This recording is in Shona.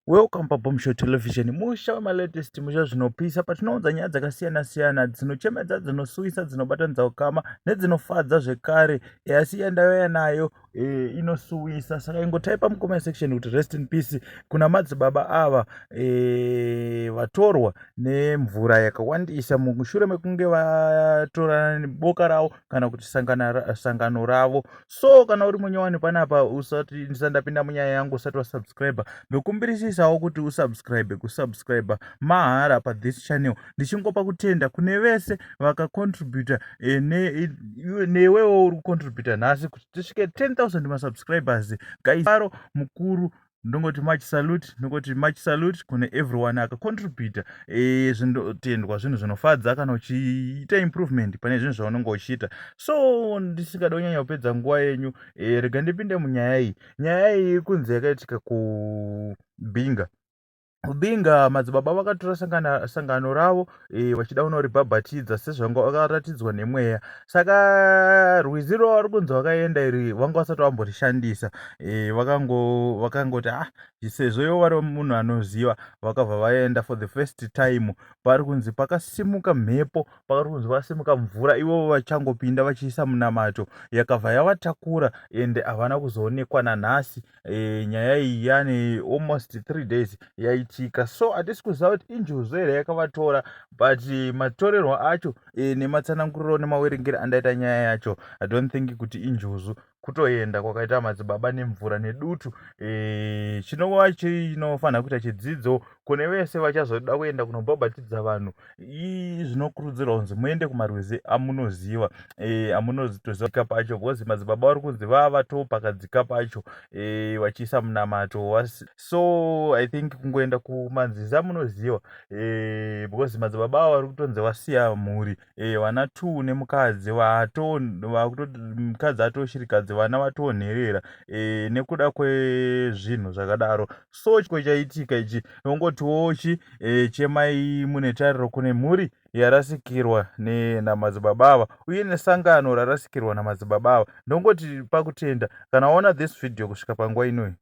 Welcome paBombshow Television, musha wemalatest, musha zvinopisa, patinounza nyaya dzakasiyana siyana, dzinochemedza, dzinosuwisa, dzinobatanidza ukama nedzinofadza zvekare. Asi yandauya nayo inosuwisa, saka ingotaipa mucomment section kuti "Rest in peace" kuna madzibaba ava vatorwa nemvura yakawandisa mushure mekunge vatorana neboka ravo kana kuti sangano ravo. So kana uri munyowani panapa, usati ndisati ndapinda munyaya yangu, usati wasubscribe, ndokumbirisisawo kuti usubscribe. Kusubscribe mahara pathis channel. Ndichingopa kutenda kune vese vakacontributa newewo uri kucontributa nhasi kuti tisvike 10,000 masubscribers. Guys, aro mukuru, ndongoti much salute, ndongoti much salute kune everyone akacontributa. Zvinotendwa, zvinhu zvinofadza kana uchiita improvement pane zvinhu zvaunenge uchiita. So ndisingada kunyanya kupedza nguva yenyu, rega ndipinde munyaya iyi. Nyaya iyi kunzi yakaitika kuBinga. KuBinga madzibaba vakatora sangano ravo vachida kunoribhabhatidza sezvanga vakaratidzwa nemweya. Saka rwizi rwavari kunzi vakaenda iri vanga vasati vamborishandisa. Vakangoti ah, sezvo ivo vari munhu anoziva, vakabva vaenda for the first time. Pari kunzi pakasimuka mhepo, pakari kunzi vasimuka mvura ivovo vachangopinda vachiisa munamato, yakabva yavatakura ende havana kuzoonekwa nanhasi. Nyaya iyi yane almost 3 days yaitika, so hatisi kuziva kuti injuzu here yakavatora, but matorerwo acho nematsananguriro nemawerengero andaita nyaya yacho, I don't think kuti injuzu. Kutoenda kwakaita madzibaba nemvura nedutu, chinova chinofanira kuita chidzidzo kune vese vachazoda kuenda kunobhabhatidza vanhu. Zvinokurudzirwa kunzi muende kumarwizi amunoziva, amunotoziva pacho, because madzibaba vari kunzi vava pakadzika pacho vachiisa munamato. So I think kungoenda kumanzizi amunoziva, because madzibaba ava vari kutonzi vasiya mhuri, vana two nemukadzi, mukadzi atoshirikadzi, vana vatonherera nekuda kwezvinhu zvakadaro. So chiko chaitika ichi, nongotiwo chi chemai mune tariro kune mhuri yarasikirwa namadzibaba ava uye nesangano rarasikirwa namadzibaba ava. Ndongoti pakutenda kana waona this video kusvika panguva inoyi.